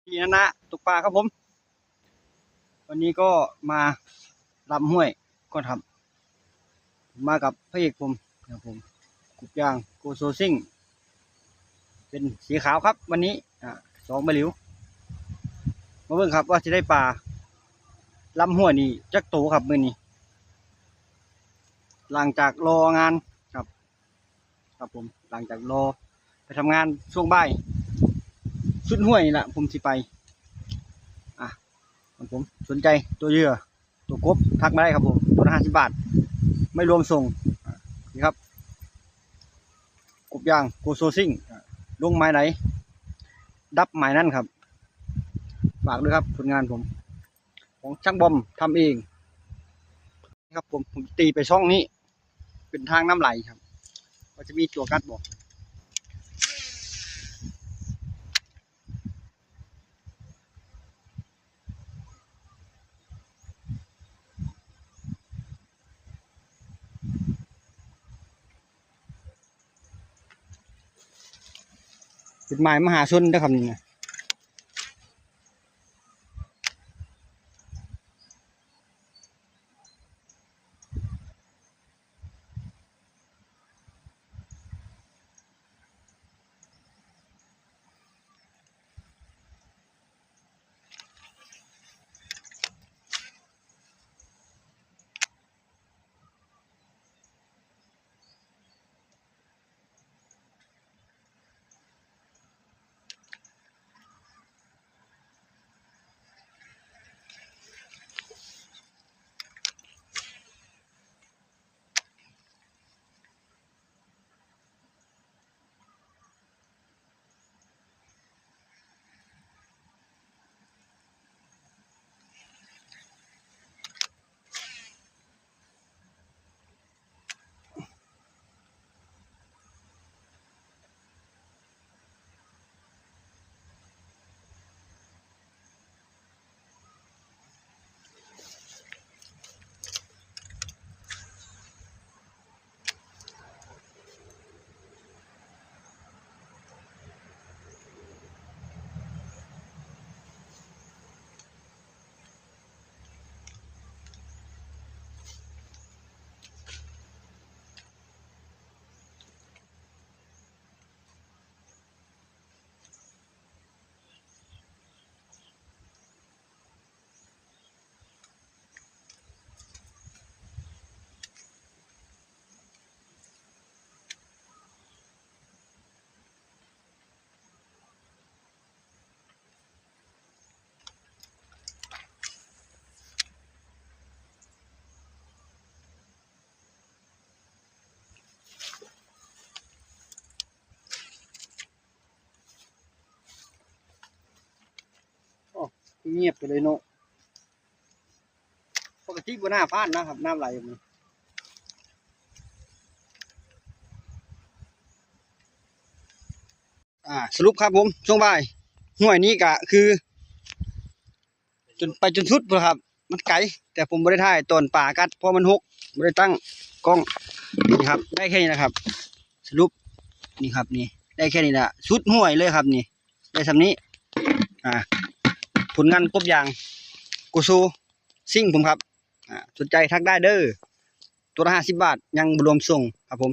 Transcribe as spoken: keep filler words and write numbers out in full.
ที่นั่นนะตกปลาครับผม วันนี้ก็มาลำห้วยก่อนครับ มากับพระเอกผมนะครับผม กบยางโกโซซิ่ง เป็นสีขาวครับวันนี้ อ่า สองใบหลิว มาเบิ่งครับว่าจะได้ปลาลำห้วยนี่จักโตครับมื้อนี้ หลังจากรองานครับ ครับผม หลังจากรอไปทำงานช่วงบ่าย สุดห้วยนี่แหละผมสิไป อ่ะ ครับผม สนใจตัวเหยื่อ ตัวกบทักมาได้ครับผม ตัวละห้าสิบบาท ไม่รวมส่ง อ่ะ นี่ครับ กบยางโกโซซิ่ง อ่ะ ลงหมายไหน ดับหมายนั้นครับ ฝากด้วยครับ ผลงานผม ของช่างบอมทำเองครับผม ผมตีไปช่องนี้ เป็นทางน้ำไหลครับ ว่าจะมีตัวกัดบ่ เป็นหมายมหาชนนะครับนี่นะ โอ้ เงียบไปเลยเนาะ ปกติบ่น่าพลาดนะครับ น้ำไหลแบบนี้ อ่า สรุปครับผม ช่วงบ่าย ห้วยนี้ก็คือ จนไปจนสุดพุ้นครับ มันไกล แต่ผมบ่ได้ถ่ายตอนปลากัด เพราะมันหก บ่ได้ตั้งกล้อง นี่ครับ ได้แค่นี้นะครับ สรุป นี่ครับ นี่ ได้แค่นี้แหละ สุดห้วยเลยครับ นี่ ได้ส่ำนี้ อ่า ผลงานกบยาง โกโซซิ่งผมครับ อ่า สนใจทักได้เด้อ ตัวละห้าสิบบาท ยังบ่รวมส่งครับผม